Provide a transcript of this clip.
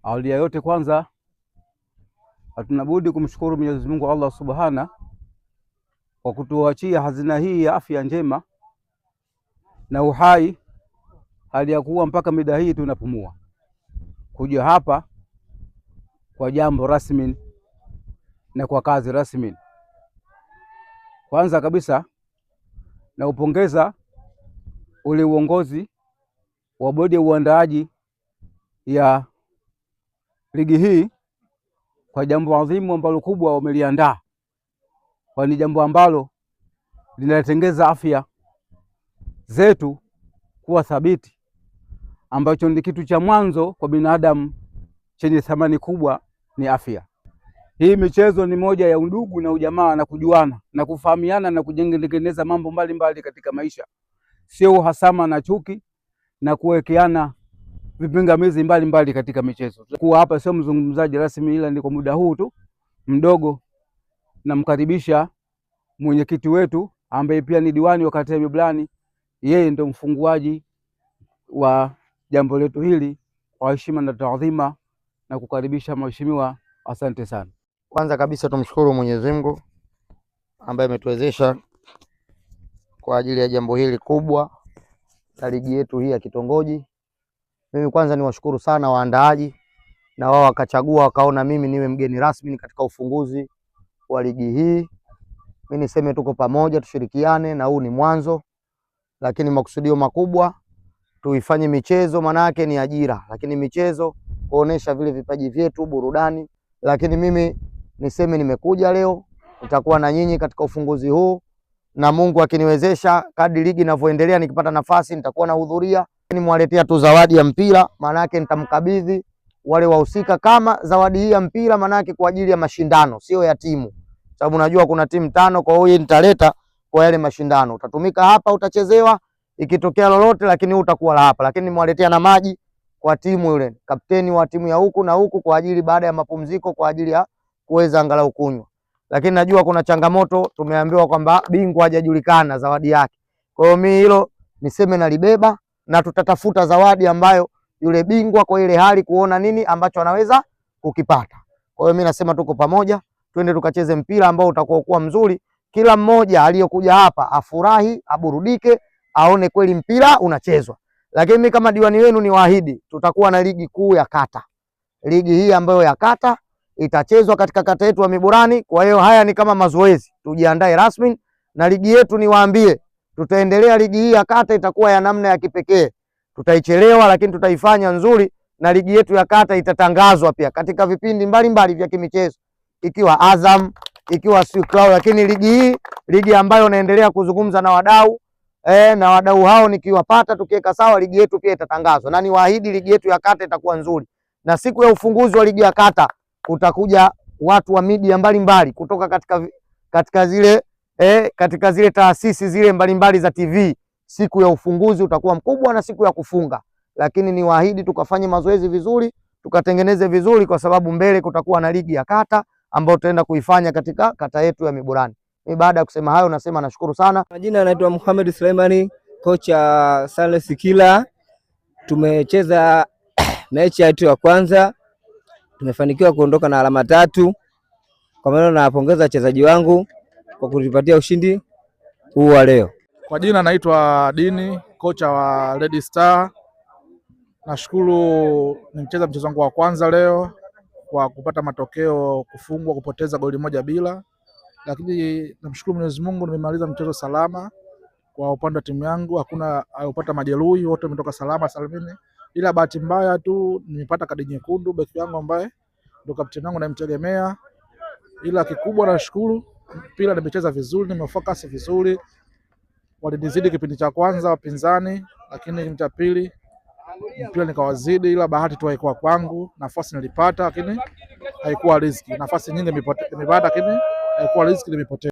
Awali ya yote, kwanza hatuna budi kumshukuru Mwenyezi Mungu Allah Subhana kwa kutuachia hazina hii ya afya njema na uhai, hali ya kuwa mpaka mida hii tunapumua, kuja hapa kwa jambo rasmi na kwa kazi rasmi. Kwanza kabisa naupongeza ule uongozi wa bodi ya uandaaji ya ligi hii kwa jambo adhimu ambalo kubwa wameliandaa, kwani jambo ambalo linatengeza afya zetu kuwa thabiti, ambacho ni kitu cha mwanzo kwa binadamu chenye thamani kubwa ni afya. Hii michezo ni moja ya undugu na ujamaa na kujuana na kufahamiana na kujengeneza mambo mbalimbali katika maisha, sio uhasama na chuki na kuwekeana vipingamizi mbalimbali katika michezo. Kuwa hapa sio mzungumzaji rasmi, ila ni kwa muda huu tu mdogo, namkaribisha mwenyekiti wetu ambaye pia ni diwani wa kata ya Miburani. Yeye ndo mfunguaji wa jambo letu hili. Kwa heshima na taadhima na kukaribisha mheshimiwa, asante sana. Kwanza kabisa tumshukuru Mwenyezi Mungu ambaye ametuwezesha kwa ajili ya jambo hili kubwa la ligi yetu hii ya kitongoji. Mimi kwanza niwashukuru sana waandaaji, na wao wakachagua wakaona mimi niwe mgeni rasmi katika ufunguzi wa ligi hii. Mimi niseme tuko pamoja, tushirikiane, na huu ni mwanzo, lakini makusudio makubwa tuifanye michezo, manake ni ajira, lakini michezo kuonesha vile vipaji vyetu, burudani. Lakini mimi niseme nimekuja leo, nitakuwa na nyinyi katika ufunguzi huu, na Mungu akiniwezesha kadri ligi inavyoendelea, nikipata nafasi nitakuwa nahudhuria. Nimwaletea tu zawadi ya mpira, maana yake nitamkabidhi wale wahusika kama zawadi hii ya mpira, maana yake kwa ajili ya mashindano, sio ya timu, sababu najua kuna timu 5. Kwa hiyo nitaleta kwa yale mashindano, utatumika hapa, utachezewa ikitokea lolote, lakini huu utakuwa la hapa. Lakini nimwaletea na maji kwa timu, yule kapteni wa timu ya huku na huku, kwa ajili baada ya mapumziko, kwa ajili ya kuweza angalau kunywa. Lakini najua kuna changamoto, tumeambiwa kwamba bingwa hajajulikana zawadi yake. Kwa hiyo mimi hilo niseme nalibeba, na tutatafuta zawadi ambayo yule bingwa kwa ile hali kuona nini ambacho anaweza kukipata. Kwa hiyo mimi nasema tuko pamoja, twende tukacheze mpira ambao utakuwa kuwa mzuri. Kila mmoja aliyokuja hapa afurahi, aburudike, aone kweli mpira unachezwa. Lakini mimi kama diwani wenu niwaahidi, tutakuwa na ligi kuu ya kata. Ligi hii ambayo ya kata itachezwa katika kata yetu ya Miburani. Kwa hiyo haya ni kama mazoezi, tujiandae rasmi na ligi yetu. Niwaambie, tutaendelea ligi hii ya kata, itakuwa ya namna ya kipekee. Tutaichelewa, lakini tutaifanya nzuri, na ligi yetu ya kata itatangazwa pia katika vipindi mbalimbali vya kimichezo, ikiwa Azam, ikiwa Cloud. Lakini ligi hii, ligi ambayo naendelea kuzungumza na wadau na wadau hao nikiwapata, tukiweka sawa, ligi yetu pia itatangazwa, na niwaahidi ligi yetu ya kata itakuwa nzuri, na siku ya ufunguzi wa ligi ya kata kutakuja watu wa media mbalimbali kutoka katika zile taasisi zile mbalimbali za TV. Siku ya ufunguzi utakuwa mkubwa na siku ya kufunga, lakini niwaahidi tukafanye mazoezi vizuri, tukatengeneze vizuri, kwa sababu mbele kutakuwa na ligi ya kata ambayo tutaenda kuifanya katika kata yetu ya Miburani. Mimi baada ya kusema hayo nasema nashukuru sana. Majina anaitwa Muhammad Suleimani, kocha Sales Kila. Tumecheza mechi yetu ya kwanza, tumefanikiwa kuondoka na alama 3. Kwa maana nawapongeza wachezaji wangu kwa kutupatia ushindi huu wa leo. Kwa jina naitwa Dini, kocha wa Red Star. Nashukuru nimecheza mchezo wangu wa kwanza leo kwa kupata matokeo, kufungwa, kupoteza goli 1-0. Lakini namshukuru Mwenyezi Mungu nimemaliza mchezo salama. Kwa upande wa timu yangu hakuna aliyopata majeruhi, wote wametoka salama salimini. Ila bahati mbaya tu nimepata kadi nyekundu beki yangu ambaye ndo kapteni wangu namtegemea. Ila kikubwa nashukuru mpira nimecheza vizuri, nimefocus vizuri. Walinizidi kipindi cha kwanza wapinzani, lakini kipindi cha pili mpira nikawazidi, ila bahati tu haikuwa kwangu. Nafasi nilipata lakini haikuwa riziki. Nafasi nyingi nimepata lakini haikuwa riziki, nimepotea.